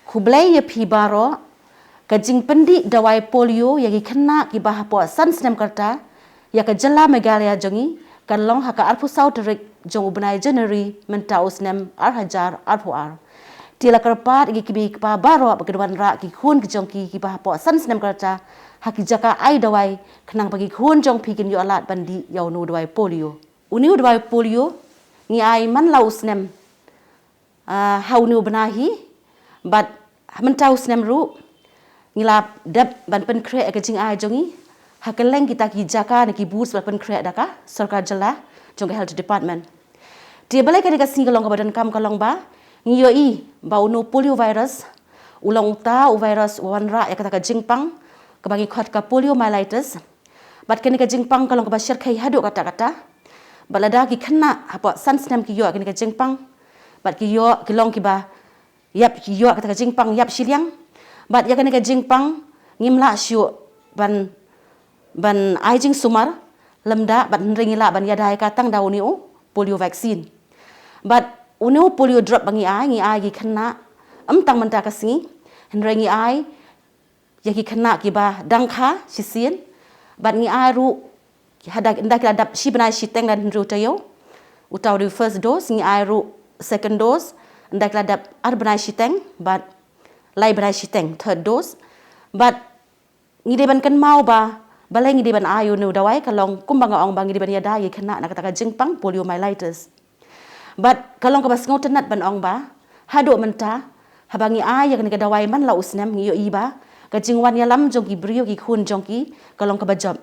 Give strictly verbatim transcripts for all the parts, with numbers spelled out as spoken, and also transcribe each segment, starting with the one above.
Khublei ïa phi baroh. Ka jingpyndih dawai polio ïa ki khynnah kiba hapoh san snem ka rta ïa ka jylla Meghalaya jong ngi kan long ha ka arphew saw tarik jong u bnai January mynta u snem ar hajar arphew ar. Te la kyrpad ïa ki kmie ki kpa baroh ba kin wanrah ki khun ki jong ki kiba hapoh san snem ka rta ha ki jaka ai dawai khnang ba ki khun jong phi kin ïoh lad ban dih ïa une u dawai polio. Une u dawai polio ngi ai man la u snem, ah, ha une u bnai hi, bad mynta u snem ruh ngi la dep ban pynkhreh ïa ka jingai jong ngi ha kylleng kita ki jaka ne ki booth ba pynkhreh da ka sorkar jylla jong ka health department. Te balei kane ka sngi ka long kaba donkam, ka long ba ngi ïohi ba une u polio virus u long uta u virus u wanrah ïa kata ka jingpang kaba ngi khot ka poliomyelitis. Bad kane ka jingpang ka long kaba shyrkhei haduh katta katta. Bad lada ki khynnah hapoh san snem ki ïoh kane ka jingpang, bad ki ïoh, ki long kiba ïap, ki ïoh kata ka jingpang ïap shiliang. Bad ïa kane ka jingpang ngim lah shuh ban, ban ai jingsumar lymda, bad hynrei ngi lah ban ïada ïa ka tang da une u polio vaccine. Bad une u polio drop ba ngi ai, ngi ai ki khynnah ym tang mynta ka sngi, hynrei ngi ai ïa ki khynnah kiba dang kha shisien. Bad ngi ai ruh haba, ynda ki la dap shi bnai shiteng lane hynriew taïew, uta u dei u first dose. Ngi ai ruh second dose ynda ki la dap ar bnai shiteng bad lai bnai shiteng, third dose. Bad ngi dei ban kynmaw ba balei ngi dei ban ai une u dawai, ka long kumba nga ong ba ngi dei ban ïada ïa ki khynnah na kata ka jingpang poliomyelitis. Bad ka long kaba sngewtynnad ban ong ba haduh mynta, haba ngi ai ïa kane ka dawai man la u snem, ngi ïohi ba ka jingwan ïalam jong ki briew, ki khun jong ki, ka long kaba jop.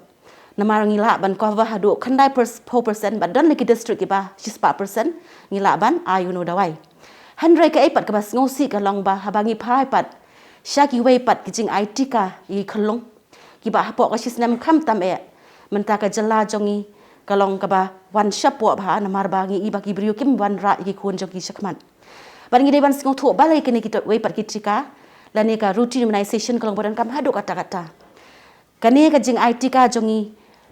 Namar ngi lah ban cover haduh khyndai phew percent, bad don la ki district kiba shispah percent ngi lah ban ai une u dawai. Hynrei kaei pat kaba sngewsih ka long ba haba ngi phai pat sha kiwei pat ki jingai tika ïa ki khyllung kiba hapoh ka shisnem khamtam eh, mynta ka jylla jong ngi ka long kaba wan shapoh bha, namar ba ngi i ba ki briew kim wanrah ïa ki khun jong ki shakhmat. Bad ngi dei ban sngewthuh balei kine kiwei pat ki tika lane ka routine immunization ka long ba donkam haduh katta katta. Kane ka jingai tika jong ngi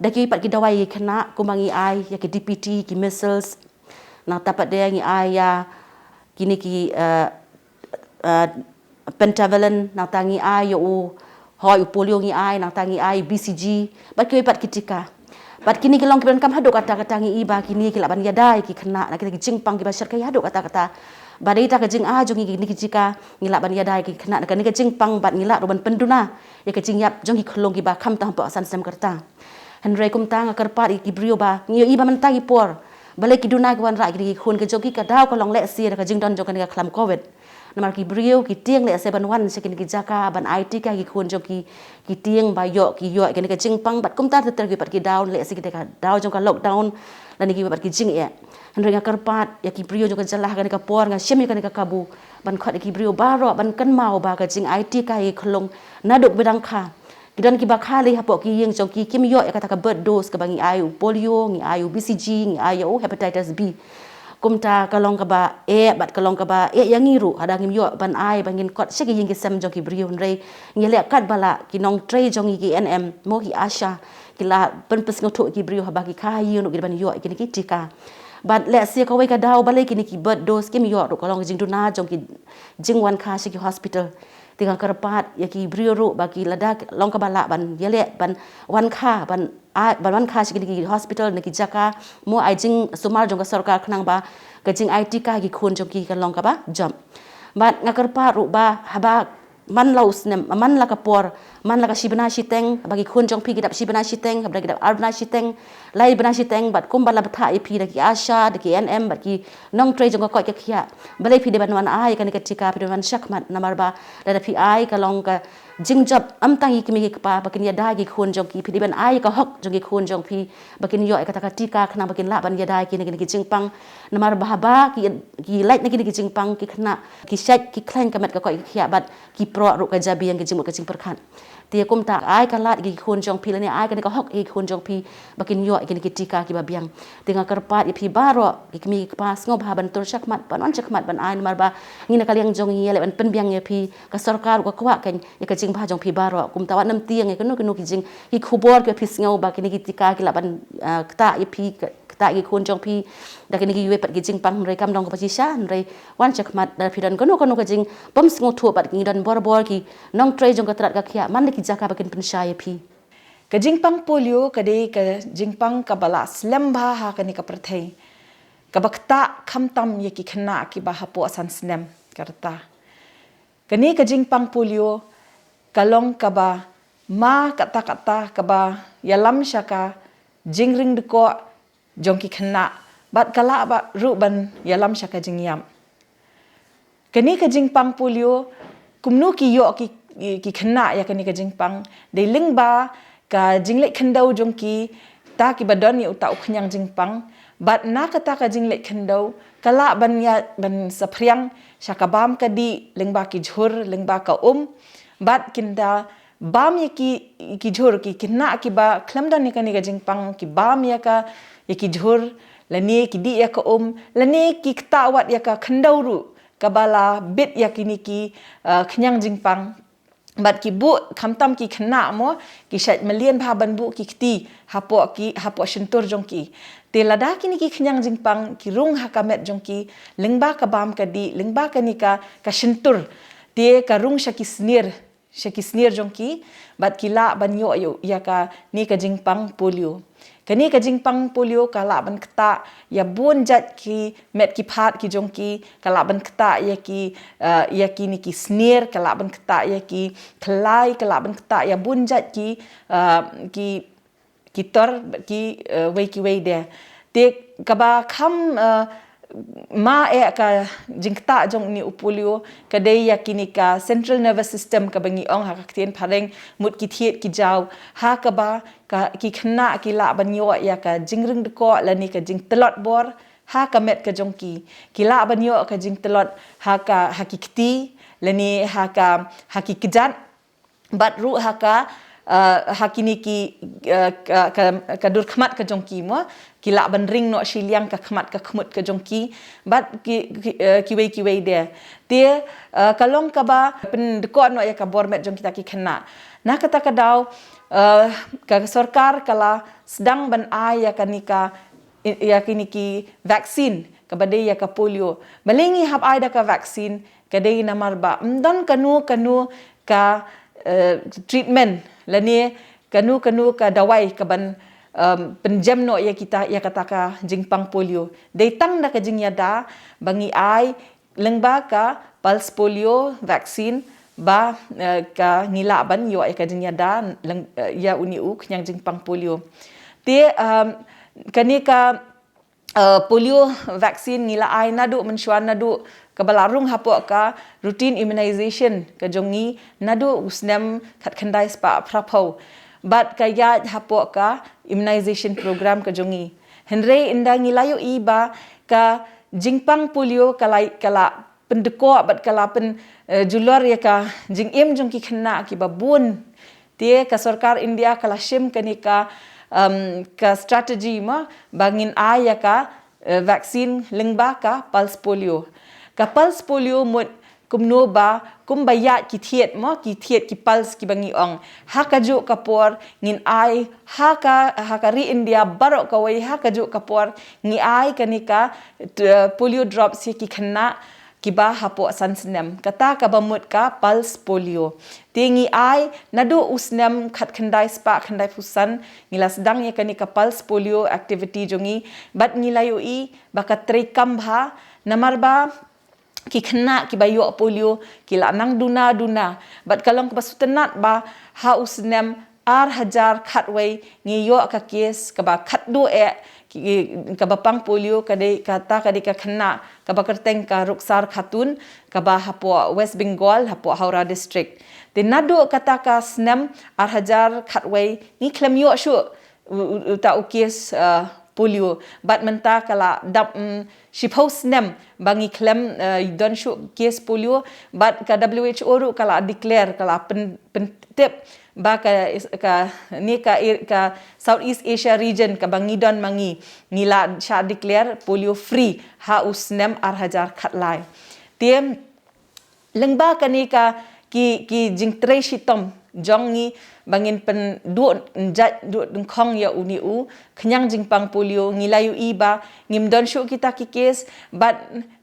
da kiwei pat ki dawai ïa ki khynnah, kumba ngi ai ïa ki D P T, ki measles, nangta pat de ngi ai ïa kine ki, eh, eh, pentavalent, nangta ngi ai ïa u, hooid, u polio ngi ai, nangta ngi ai B C G bad kiwei pat ki tika. Bad kine ki long kiba donkam haduh katta katta, ngi i ba kine ki lah ban ïada ïa ki khynnah na kita ki jingpang kiba shyrkhei haduh katta katta. Bad dei ïa ka jingai jong ngi, kine ki tika ngi lah ban ïada ïa ki khynnah na kane ka jingpang, bad ngi lah ruh ban pynduna ïa ka jingïap jong ki khyllung kiba khamtam hapoh san snem ka rta. Hynrei kumta nga kyrpad ïa ki briew ba ngi ïohi ba mynta ki por, balei ki duna ki wanrah ïa ki khun ki jong ki, ka daw ka long lehse da ka jingdon jong kane ka khlam covid. Namar ki briew ki tieng lehse ban wan sha kine ki jaka ban ai tika ïa ki khun jong ki, ki tieng ba ïoh, ki ïoh ïa kane ka jingpang, bad kumta ter ter kiwei pat ki daw, lehse kita ka daw jong ka lockdown lane kiwei pat ki jingeh. Hynrei nga kyrpad ïa ki briew jong ka jylla ha kane ka por, nga shim ïa kane ka kabu ban khot ïa ki briew baroh ban kynmaw ba ka jingai tika ïa ki khyllung naduh ba dang kha. Ki don kiba kha lei hapoh ki ïing jong ki, kim ïoh ïa kata ka birth dose kaba ngi ai u polio, ngi ai u B C G, ngi ai ïa u hepatitis B. Kumta ka long kaba eh, bad ka long kaba eh ïa ngi ruh haba ngim ïoh ban ai, ba ngin kot sha ki ïing ki sem jong ki briew. Hynrei ngi leh katba lah, ki nongtrei jong ngi, ki A N M mo, ki ASHA, ki la pynpynsngewthuh ïa ki briew haba ki kha ha ïing ruh ki dei ban ïoh ïa kine ki tika. Bad lehse kawei ka daw balei kine ki birth dose kim ïoh ruh ka long ka jingduna jong ki jingwan kha sha ki hospital. Te nga kyrpad ïa ki briew ruh ba ki, lada long kaba lah ban ïaleh ban wan kha, ban ai, ban wan kha sha kine ki hospital ne ki jaka mo ai jingsumar jong ka sorkar khnang ba ka jingai tika ïa ki khun jong ki kan long kaba jop. Bad nga kyrpad ruh ba haba man la u snem, man la ka por, man la ka shi bnai shiteng, haba ki khun jong phi ki dap shi bnai shiteng, haba ki dap ar bnai shiteng, lai bnai shiteng, bad kumba la bthah ïa phi da ki ASHA, da ki A N M, bad ki nongtrei jong ka koit ka khiah, balei phi dei ban wan ai kane ka tika, phi dei ban wan shakhmat? Namar ba lada phi ai, ka long ka jingjop ym tang ïa ki kmie ki kpa ba kin ïada ïa ki khun jong ki, phi dei ban ai ka hok jong ki khun jong phi ba kin ïoh ïa kata ka tika khnang ba kin lah ban ïada ïa kine, kine ki jingpang. Namar ba haba ki, ki lait na kine ki jingpang, ki khynnah ki shait, ki khlaiñ ka met ka koit ka khiah, bad ki proh ruh ka jabieng, ka jingmut ka jingpyrkhat. Te kumta ai ka lad ïa ki khun jong phi lane ai kane ka hok ïa ki khun jong phi ba kin ïoh ïa kine ki tika kiba biang. Te nga kyrpad ïa phi baroh ki kmie ki kpa, sngewbha ban tur shakhmat, ban wan shakhmat ban ai, namar ba ngi na ka liang jong ngi ïaleh ban pynbiang ïa phi, ka sorkar ruh ka kwah kein ïa ka jingbha jong phi baroh. Kumta wat nym tieng ïa kano kano ki jing, ki khubor kiba phi sngew ba kine ki tika ki lah ban, ah, ktah ïa phi, ka, Ki khun jong phi da kine ki wei pat ki jingpang, hynrei kam dang kaba shisha, hynrei wan shakhmat da phi don kano kano ka jingbym sngewthuh bad ngi don bor bor ki nongtrei jong ka trat ka khiah man la ki jaka ba kin pynshai ïa phi. Ka jingpang polio ka dei ka jingpang kaba la slem bha ha kane ka pyrthei, kaba ktah khamtam ïa ki khynnah kiba hapoh san snem ka rta. Kane ka jingpang polio ka long kaba ma katta katta kaba ïalam sha ka jingring dkoh jong ki khynnah bad ka lah ba ruh ban ïalam sha ka jingïap. Kane ka jingpang polio, kumno ki ïoh ki, ki khynnah ïa kane ka jingpang, dei lyngba ka jingleit khyndew jong ki, ta kiba don ïa uta u khñiang jingpang, bad na kata ka jingleit khyndew ka lah ban ïa, ban saphriang sha ka bam ka dih lyngba ki jhur, lyngba ka um, bad kin da bam ïa ki, ki jhur, ki khynnah kiba khlem don ïa kane ka jingpang ki bam ïa ka, ïa ki jhur, lane ki dih ïa ka um, lane ki ktah wat ïa ka khyndew ruh kaba la bit ïa kine ki, uh, khñiang jingpang. Bad ki buh khamtam ki khynnah mo, ki shait mlien bha ban buh ki kti hapoh ki, hapoh shyntur jong ki. Te lada kine ki khñiang jingpang ki rung ha ka met jong ki, lyngba ka bam ka dih, lyngba kane ka, ka shyntur, te ka rung sha ki snier, sha ki snier jong ki, bad ki lah ban ïoh ïa, ïa kane ka jingpang polio. Kane ka jingpang polio ka lah ban ktah ïa bun jait ki met ki phad ki jong ki, ka lah ban ktah ïa ki, uh, ïa kine ki snier, ka lah ban ktah ïa ki khlai, ka lah ban ktah ïa bun jait ki, uh, ki, ki tor, ki, uh, wei ki wei de. Te kaba kham, uh, ma eh ka jingktah jong une u polio ka dei ïa kine ka central nervous system kaba ngi ong ha ka ktien phareng mut ki thied ki jaw, ha kaba ka, ki khynnah ki lah ban ïoh ïa ka jingring dkoh lane ka jingtlot bor ha ka met ka jong ki. Ki lah ban ïoh ka jingtlot ha ka, ha ki kti, lane ha ka, ha ki kjat, bad ruh ha ka, uh, ha kine ki, uh, ka, ka, ka dur khmat ka jong ki mo, ki lah ban ring noh shiliang ka khmat ka khmut ka jong ki, bad ki, ki, uh, kiwei kiwei de. Te, uh, ka long kaba pyndkoh noh ïa ka bor met jong kita ki khynnah. Na kata ka daw, uh, ka sorkar ka la sdang ban ai ïa kane ka, ïa kine ki vaccine kaba dei ïa ka polio. Balei ngi hap ai da ka vaccine? Ka dei namar ba ym don kano kano ka, eh, treatment lane kano kano ka dawai kaban, em, pynjem noh ïa kita, ïa kata ka jingpang polio. Dei tang da ka jingïada ba ngi ai lyngba ka pulse polio vaccine ba, eh, ka ngi lah ban ïoh ïa ka jingïada lyng-, eh, ïa une u khñiang jingpang polio. Te, em, kane ka, eh, polio vaccine ngi la ai naduh mynshuwa, naduh kaba la rung hapoh ka routine immunization ka jong ngi naduh u snem khatkhyndai spah phraphew. Bad ka ïaid hapoh ka immunization program ka jong ngi. Hynrei ynda ngi la ïohi ba ka jingpang polio ka la, ka la pyndkoh bad ka la pyn, eh, julor ïa ka jingim jong ki khynnah kiba bun. Te ka sorkar India ka la shim kane ka, em, ka strategy mo ba ngin ai ïa ka, eh, vaccine lyngba ka pulse polio. Ka pulse polio mut kumno ba, kumba ïaid ki thied mo, ki thied ki pulse kiba ngi ong. Ha kajuh ka por ngin ai, ha ka, ha ka ri India baroh kawei, ha kajuh ka por ngi ai kane ka, eh, polio drops ïa ki khynnah kiba hapoh san snem. Kata kaba mut ka pulse polio. Te ngi ai naduh u snem khatkhyndai spah khyndaiphew san ngi la sdang ïa kane ka pulse polio activity jong ngi. Bad ngi la ïohi ba ka treikam bha namar ba ki khynnah kiba ïoh polio ki la nang duna duna. Bad ka long kaba sngewtynnat ba ha u snem ar hajar khatwei ngi ïoh ka case kaba khatduh eh, ki, kaba pang polio ka dei, kata ka dei ka khynnah kaba kyrteng ka Ruksar Khatun kaba hapoh West Bengal, hapoh Howrah District. Te naduh kata ka snem ar hajar khatwei ngi khlem ïoh shuh u, u, uta u case, uh, polio. Bad mynta ka la dap, mm, shiphew snem ba ngi khlem, uh, don shuh case polio. Bad ka W H O ruh ka la declare, ka la pyn, pyntip ba ka, ka, ne ka, ka Southeast Asia region kaba ngi don ma ngi, ngi la shah declare polio free ha u snem ar hajar khatlai. Te lyngba kane ka ki, ki jingtrei shitom jong ngi ba ngin pynduh jait duh dyngkhong ïa une u khñiang jingpang polio. Ngi la ïohi ba ngim don shuh kita ki case, bad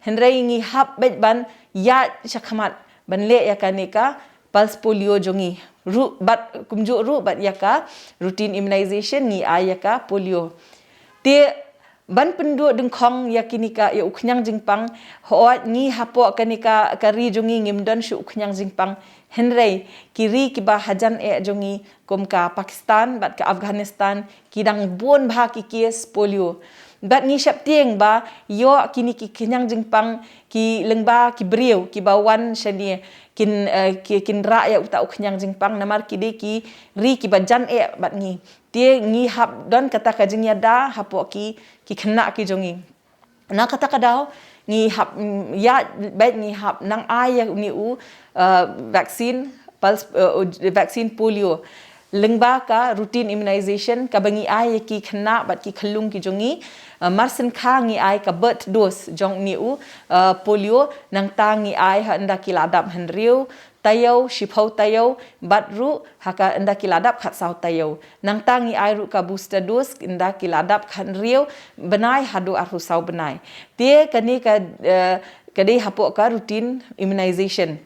hynrei ngi hap beit ban ïaid shakhmat ban leh ïa kane ka pulse polio jong ngi ruh, bad kumjuh ruh bad ïa ka routine immunization ngi ai ïa ka polio. Te ban pynduh dyngkhong ïa kine ka, ïa u khñiang jingpang, hooid ngi hapoh kane ka, ka ri jong ngi ngim don shuh u khñiang jingpang. Hynrei ki ri kiba hajan eh jong ngi kum ka Pakistan bad ka Afghanistan ki dang bun bha ki case polio. Bad ngi sheptieng ba ïoh kine ki khñiang jingpang ki lyngba ki briew kiba wan shane kin, eh, ki, kin rah ïa uta u khñiang jingpang namar ki dei ki ri kiba jan eh bad ngi. Te ngi hap don kata ka jingïada hapoh ki, ki khynnah ki jong ngi. Na kata ka daw ngi hap, mm, ïa bad ngi hap nang ai ïa une u, uh, vaccine, pulse, uh, u-, vaccine polio lyngba ka routine immunization kaba ngi ai ïa ki khynnah bad ki khyllung ki jong ngi. Uh, mar syn kha ngi ai ka birth dose jong une u, uh, polio, nangta ngi ai ha ynda ki la dap hynriew taïew, shiphew taïew, bad ruh ha ka ynda ki la dap khatsaw taïew. Nangta ngi ai ruh ka booster dose ynda ki la dap khathynriew bnai haduh arphew saw bnai. Te kane ka, eh, ka dei hapoh ka routine immunization.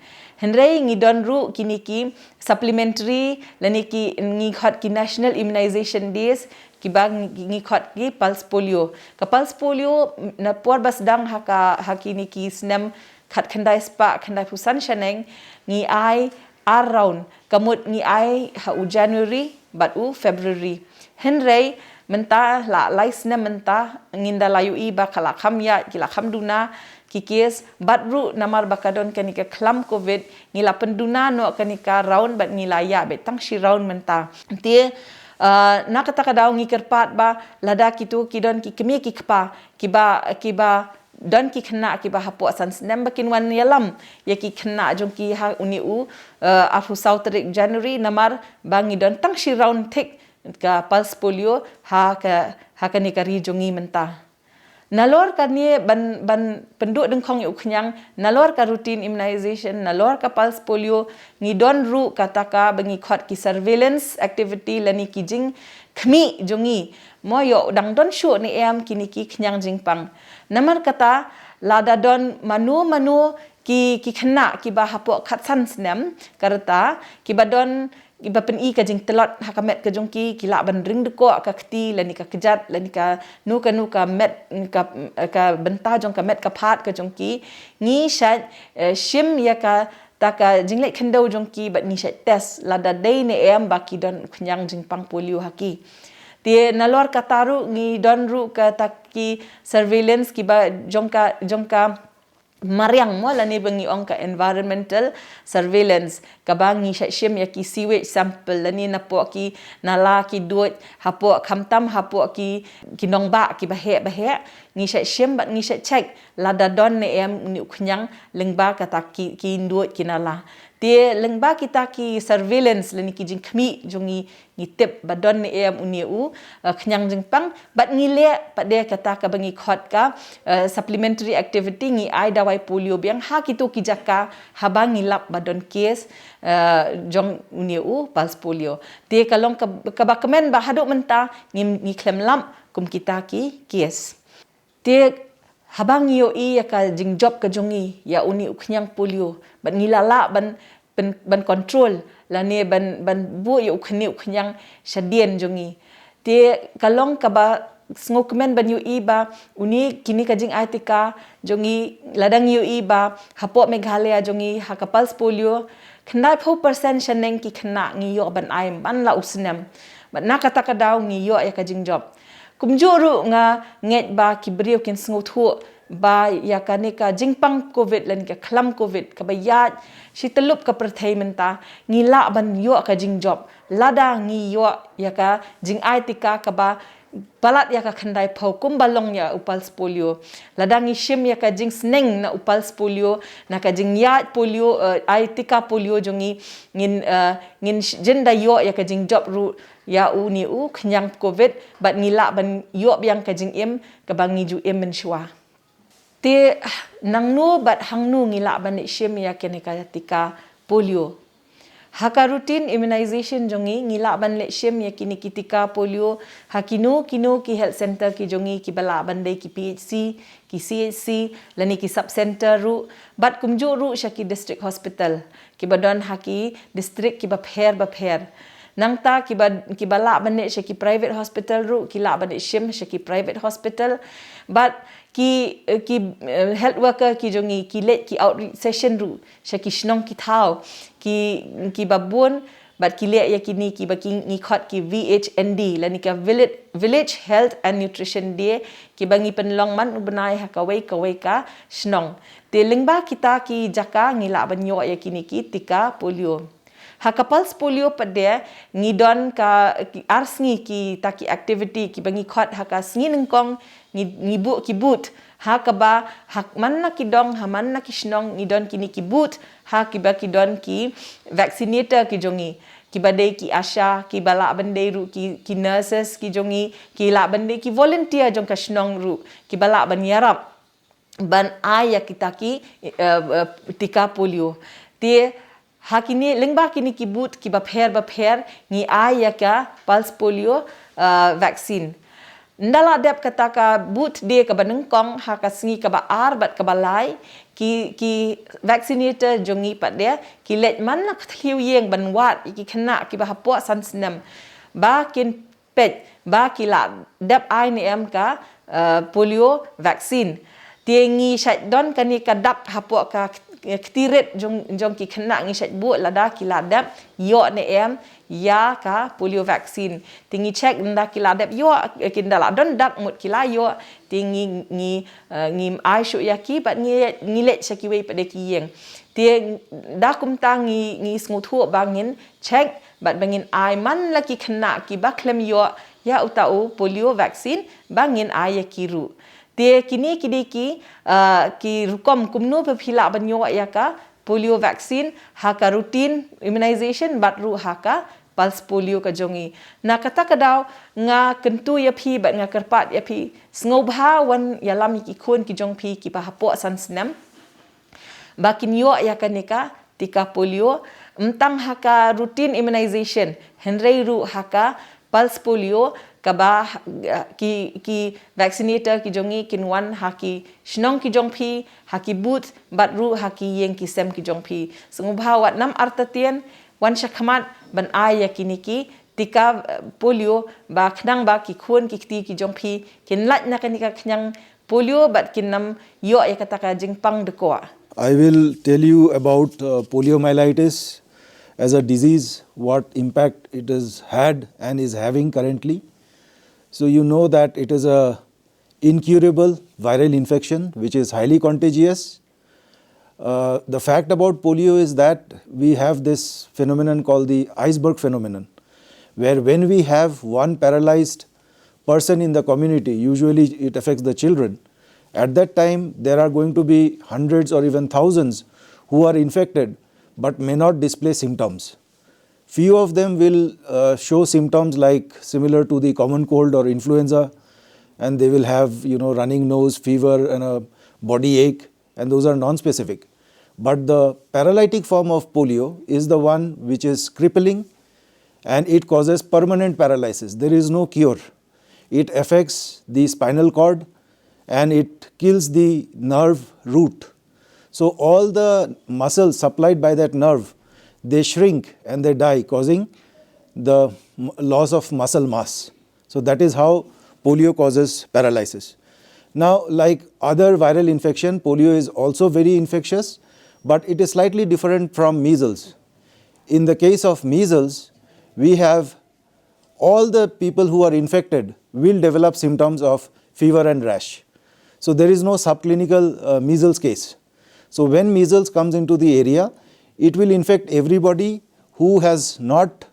Hynrei ngi don ruh kine ki supplementary lane ki ngi khot ki national immunization days kiba ngi, ngi khot ki pulse polio. Ka pulse polio na por ba sdang ha ka, ha kine ki snem khatkhyndai spah khyndaiphew san shaneng ngi ai ar round, ka mut ngi ai ha u January bad u February. Hynrei mynta la lai snem mynta ngin da la ïohi ba ka la kham ïaid, ki la kham duna ki case, bad ruh namar ba ka don kane ka khlam covid ngi la pynduna noh kane ka round bad ngi la ïaid beit tang shi round mynta. Te, uh, na kata ka daw ngi kyrpad ba lada kito ki don ki kmie ki kpa kiba, kiba don ki khynnah kiba hapoh san snem ba kin wan ïalam ïa ki khynnah jong ki ha une u, eh, arphew saw tarik January namar ba ngi don tang shi round thik ka pulse polio ha ka, ha kane ka ri jong ngi mynta. Nalor kane ban, ban pynduh dyngkhong ïa u khñiang, nalor ka routine immunization, nalor ka pulse polio, ngi don ruh kata kaba ngi khot ki surveillance activity lane ki jingkhmih jong ngi. Mo ïoh dang don shuh ne em kine ki khñiang jingpang. Namar kata lada don mano mano ki, ki khynnah kiba hapoh khatsan snem ka rta kiba don, kiba pyni ka jingtlot ha ka met ka jong ki, ki lah ban ring dkoh ka kti lane ka kjat lane kano kano ka met, ka, ka bynta jong ka met ka phad ka jong ki, ngi shait, eh, shim ïa kata ka jingleit khyndew jong ki bad ngi shait test lada dei ne em ba ki don u khñiang jingpang polio ha ki. Te nalor kata ruh ngi don ruh kata ki surveillance kiba jong ka, jong ka mariang mo lane ba ngi ong ka environmental surveillance kaba ngi shait shim ïa ki sewage sample lane napoh ki nala ki duid hapoh khamtam hapoh ki, ki nongbah kiba heh ba heh ngi shait shim bad ngi shait check lada don ne em une u khñiang lyngba kata ki, ki duid ki nala. Te lyngba kita ki surveillance lane ki jingkhmih jong ngi ngi tip ba don ne em une u, eh, khñiang jingpang bad ngi leh pat de kata kaba ngi khot ka, eh, supplementary activity ngi ai dawai polio biang ha kito ki jaka haba ngi lap ba don case, eh, jong une u pulse polio. Te ka long ka, kaba kmen ba haduh mynta ngi, ngi khlem lap kum kita ki case. Te haba ngi ïohi ïa ka jingjop ka jong ngi ïa une u khñiang polio bad ngi la lah ban, ban, ban control lane ban, ban buh ïa u khñiang, u khñiang shadien jong ngi. Te ka long kaba sngewkmen ban ïohi ba une kine ka jingai tika jong ngi lada ngi ïohi ba hapoh Meghalaya jong ngi ha ka pulse polio khyndaiphew percent shaneng ki khynnah ngi ïoh ban ai man la u snem. Bad na kata ka daw ngi ïoh ïa ka jingjop. Kumjuh ruh nga ngeit ba ki briew kin sngewthuh ba ïa kane ka jingpang covid lane ka khlam covid kaba ïaid shi tyllup ka pyrthei mynta ngi lah ban ïoh ka jingjop lada ngi ïoh ïa ka jingai tika kaba palat ïa ka khyndaiphew kumba long ïa u pulse polio. Lada ngi shim ïa ka jingsneng na u pulse polio, na ka jingïaid polio, eh, ai tika polio jong ngi, ngin, eh, ngin sh-, jin da ïoh ïa ka jingjop ruh ïa une u khñiang covid bad ngi lah ban ïoh biang ka jingim kaba ngi ju im mynshuwa. Te nangno bad hangno ngi lah ban leit shim ïa kane ka tika polio? Ha ka routine immunization jong ngi, ngi lah ban leh shim ïa kine ki tika polio ha kino kino ki health center ki jong ngi, kiba lah ban dei ki P H C, ki C H C, lane ki sub center ruh, bad kumjuh ruh sha ki district hospital kiba don ha ki district kiba pher ba pher. Nangta kiba, kiba lah ban leh sha ki private hospital ruh, ki lah ban leh shim sha ki private hospital. Bad ki, eh, ki, eh, health worker ki jong ngi, ki leh ki outreach session ruh sha ki shnong ki thaw, ki, kiba bun, bad ki leh ïa kine kiba ki, ngi khot ki V H N D, lane ka Village, Village Health and Nutrition Day, kiba ngi pynlong man u bnai ha kawei kawei ka shnong. Te lyngba kita ki jaka ngi lah ban ïoh ïa kine ki tika polio. Ha ka pulse polio pat de, ngi don ka, ki ar sngi kita ki activity kiba ngi khot ha ka sngi nyngkong, ngi, ngi buh ki booth ha kaba, ha man la ki dong, ha man la ki shnong, ngi don kine ki booth ha kiba ki don ki vaccinator ki jong ngi, kiba dei ki ASHA, kiba lah ban dei ruh ki, ki nurses ki jong ngi, ki lah ban dei ki volunteer jong ka shnong ruh, kiba lah ban ïarap ban ai ïa kita ki, eh, eh, tika polio. Te ha kine, lyngba kine ki booth kiba pher ba pher, ngi ai ïa ka pulse polio, eh, vaccine. Ynda la dep kata ka booth de kaba nyngkong, ha ka sngi kaba ar bad kaba lai, ki, ki vaccinator jong ngi pat de ki leit man la ka thliew ïing ban wad ïa ki khynnah kiba hapoh san snem ba kin peit ba ki la dep ai ne em ka, eh, polio vaccine. Te ngi shait don kane ka dap hapoh ka kti rit jong, jong ki khynnah, ngi shait buh lada ki la dep ïoh ne em ïa ka polio vaccine. Te ngi check, ynda ki la dep ïoh, eh, ynda la don dap mut ki la ïoh, te ngi, ngi, eh, ngi ai shuh ïa ki bad ngi, ngi leit sha kiwei pat de ki ïing. Te da kumta ngi, ngi sngewthuh ba ngin check bad ba ngin ai man la ki khynnah kiba khlem ïoh ïa uta u polio vaccine, ba ngin ai ïa ki ruh. Te kine ki dei ki, ah, ki rukom kumno ba phi lah ban ïoh ïa ka polio vaccine ha ka routine immunization bad ruh ha ka pulse polio ka jong ngi. Na kata ka daw nga kyntu ïa phi bad nga kyrpad ïa phi, sngewbha wan ïalam ïa ki khun ki jong phi kiba hapoh san snem ba kin ïoh ïa kane ka tika polio, ym tang ha ka routine immunization, hynrei ruh ha ka pulse polio, kaba, eh, ki, ki vaccinator ki jong ngi kin wan ha ki shnong ki jong phi, ha ki booth, bad ruh ha ki ïing ki sem ki jong phi. Sngewbha wat nam artatien, wan shakhmat ban ai ïa kine ki tika, eh, polio, ba khnang ba ki khun ki kti ki jong phi kin lait na kane ka khñiang polio bad kin ym ïoh ïa kata ka jingpang dkoh. I will tell you about, uh, poliomyelitis as a disease, what impact it has had and is having currently. So you know that it is a incurable viral infection which is highly contagious. Uh, the fact about polio is that we have this phenomenon called the iceberg phenomenon, where when we have one paralyzed person in the community, usually it affects the children, at that time there are going to be hundreds or even thousands who are infected but may not display symptoms. Few of them will, uh, show symptoms like similar to the common cold or influenza, and they will have, you know, running nose, fever, and a body ache, and those are non-specific. But the paralytic form of polio is the one which is crippling, and it causes permanent paralysis. There is no cure. It affects the spinal cord and it kills the nerve root. So all the muscles supplied by that nerve, they shrink and they die, causing the m-, loss of muscle mass. So that is how polio causes paralysis. Now, like other viral infection, polio is also very infectious, but it is slightly different from measles. In the case of measles, we have all the people who are infected will develop symptoms of fever and rash. So there is no subclinical, uh, measles case. So when measles comes into the area, it will infect everybody who has not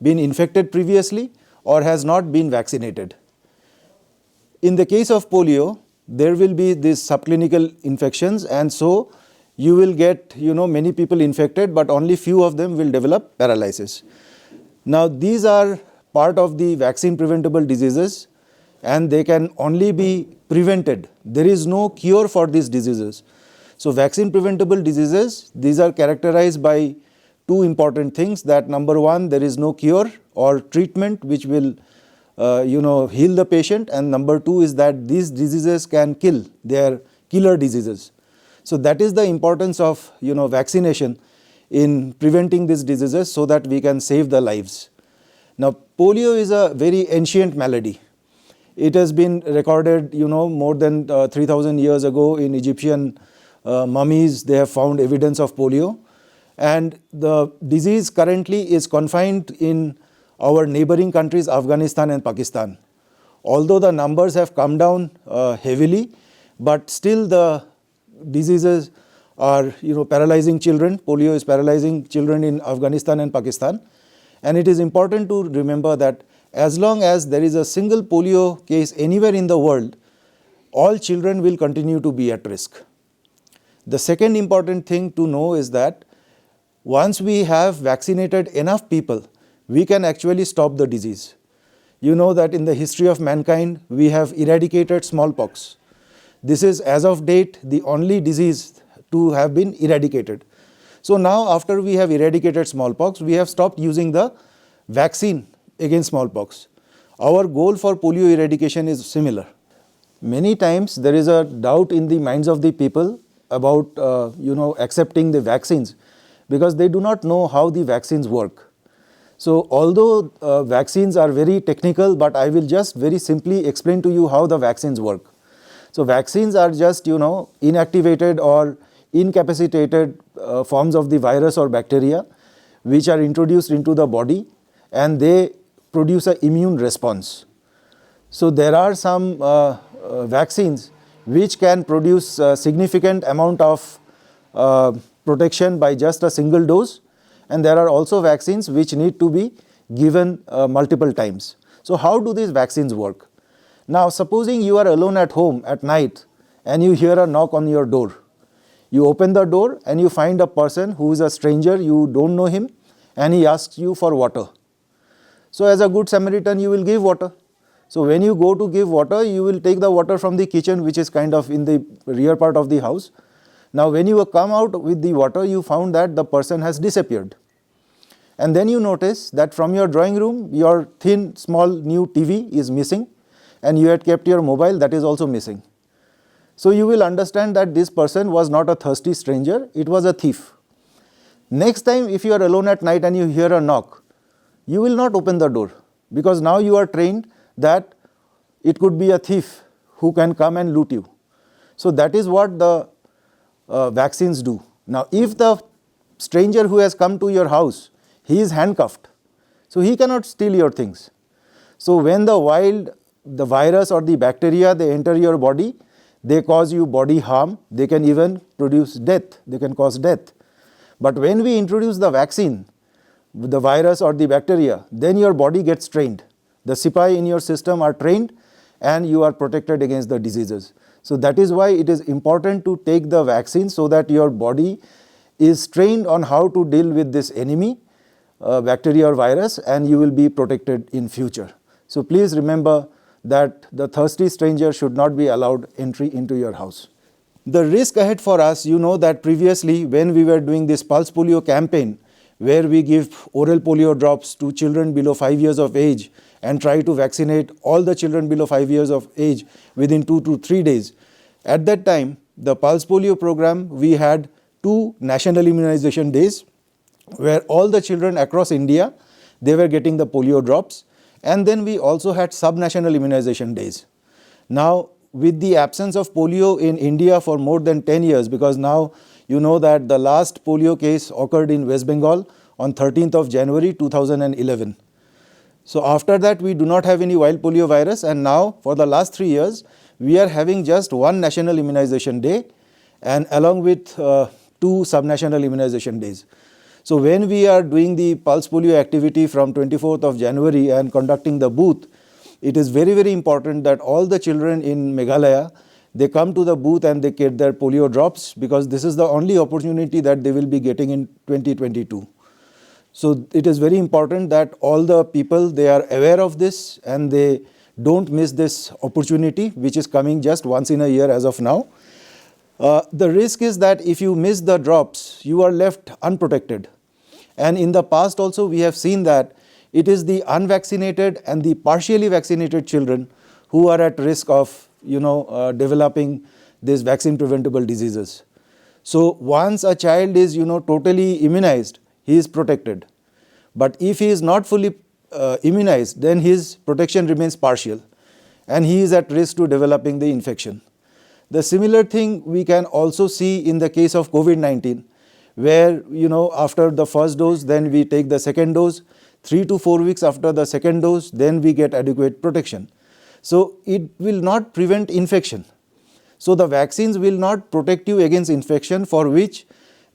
been infected previously or has not been vaccinated. In the case of polio, there will be these subclinical infections, and so you will get, you know, many people infected, but only few of them will develop paralysis. Now, these are part of the vaccine preventable diseases, and they can only be prevented. There is no cure for these diseases. So, vaccine preventable diseases, these are characterized by two important things, that number one, there is no cure or treatment which will, uh, you know, heal the patient, and number two is that these diseases can kill. They are killer diseases. So that is the importance of, you know, vaccination in preventing these diseases so that we can save the lives. Now, polio is a very ancient malady. It has been recorded, you know, more than uh, three thousand years ago in Egyptian uh, mummies. They have found evidence of polio. And the disease currently is confined in our neighboring countries, Afghanistan and Pakistan. Although the numbers have come down uh, heavily, but still the diseases are, you know, paralyzing children. Polio is paralyzing children in Afghanistan and Pakistan. And it is important to remember that as long as there is a single polio case anywhere in the world, all children will continue to be at risk. The second important thing to know is that once we have vaccinated enough people, we can actually stop the disease. You know that in the history of mankind, we have eradicated smallpox. This is, as of date, the only disease to have been eradicated. So now, after we have eradicated smallpox, we have stopped using the vaccine against smallpox. Our goal for polio eradication is similar. Many times there is a doubt in the minds of the people about, uh, you know, accepting the vaccines, because they do not know how the vaccines work. So although uh, vaccines are very technical, but I will just very simply explain to you how the vaccines work. So vaccines are just, you know, inactivated or incapacitated uh, forms of the virus or bacteria which are introduced into the body, and they produce an immune response. So there are some uh, uh, vaccines which can produce a significant amount of uh, protection by just a single dose, and there are also vaccines which need to be given uh, multiple times. So how do these vaccines work? Now, supposing you are alone at home at night and you hear a knock on your door, you open the door and you find a person who is a stranger, you don't know him, and he asks you for water. So as a good Samaritan, you will give water. So when you go to give water, you will take the water from the kitchen, which is kind of in the rear part of the house. Now, when you come out with the water, you found that the person has disappeared. And then you notice that from your drawing room, your thin, small, new T V is missing, and you had kept your mobile, that is also missing. So you will understand that this person was not a thirsty stranger, it was a thief. Next time, if you are alone at night and you hear a knock, you will not open the door, because now you are trained that it could be a thief who can come and loot you. So that is what the uh, vaccines do. Now, if the stranger who has come to your house, he is handcuffed, so he cannot steal your things. So when the wild, the virus or the bacteria, they enter your body, they cause you body harm, they can even produce death, they can cause death. But when we introduce the vaccine, the virus or the bacteria, then your body gets trained. The sipai in your system are trained and you are protected against the diseases. So that is why it is important to take the vaccine, so that your body is trained on how to deal with this enemy, uh, bacteria or virus, and you will be protected in future. So please remember that the thirsty stranger should not be allowed entry into your house. The risk ahead for us, you know that previously when we were doing this pulse polio campaign, where we give oral polio drops to children below five years of age and try to vaccinate all the children below five years of age within two to three days. At that time, the pulse polio program, we had two national immunization days where all the children across India, they were getting the polio drops. And then we also had sub-national immunization days. Now, with the absence of polio in India for more than ten years, because now you know that the last polio case occurred in West Bengal on thirteenth of January two thousand eleven. So after that, we do not have any wild polio virus, and now for the last three years, we are having just one national immunization day, and along with uh, two subnational immunization days. So when we are doing the pulse polio activity from twenty-fourth of January and conducting the booth, it is very, very important that all the children in Meghalaya, they come to the booth and they get their polio drops, because this is the only opportunity that they will be getting in twenty twenty-two. So it is very important that all the people, they are aware of this and they don't miss this opportunity, which is coming just once in a year as of now. Uh, the risk is that if you miss the drops, you are left unprotected. And in the past also, we have seen that it is the unvaccinated and the partially vaccinated children who are at risk of, you know, uh, developing this vaccine preventable diseases. So once a child is, you know, totally immunized, he is protected. But if he is not fully uh, immunized, then his protection remains partial and he is at risk to developing the infection. The similar thing we can also see in the case of COVID nineteen, where, you know, after the first dose, then we take the second dose, three to four weeks after the second dose, then we get adequate protection. So it will not prevent infection. So the vaccines will not protect you against infection, for which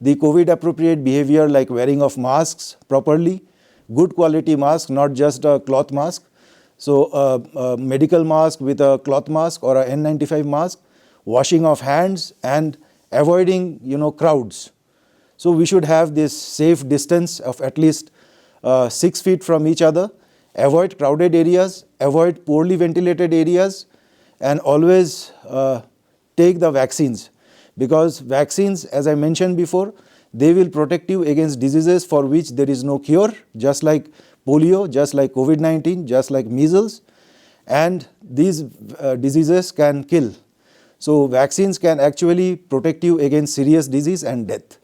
the COVID appropriate behavior like wearing of masks properly, good quality mask, not just a cloth mask, so a, a medical mask with a cloth mask or a N ninety-five mask, washing of hands, and avoiding, you know, crowds. So we should have this safe distance of at least uh, six feet from each other, avoid crowded areas, avoid poorly ventilated areas, and always uh, take the vaccines, because vaccines, as I mentioned before, they will protect you against diseases for which there is no cure, just like polio, just like COVID nineteen, just like measles. And these uh, diseases can kill. So vaccines can actually protect you against serious disease and death.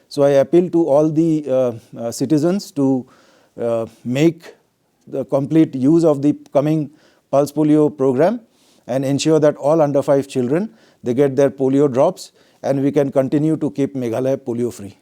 So I appeal to all the uh, uh, citizens to uh, make the complete use of the coming pulse polio program and ensure that all under five children, they get their polio drops, and we can continue to keep Meghalaya polio free.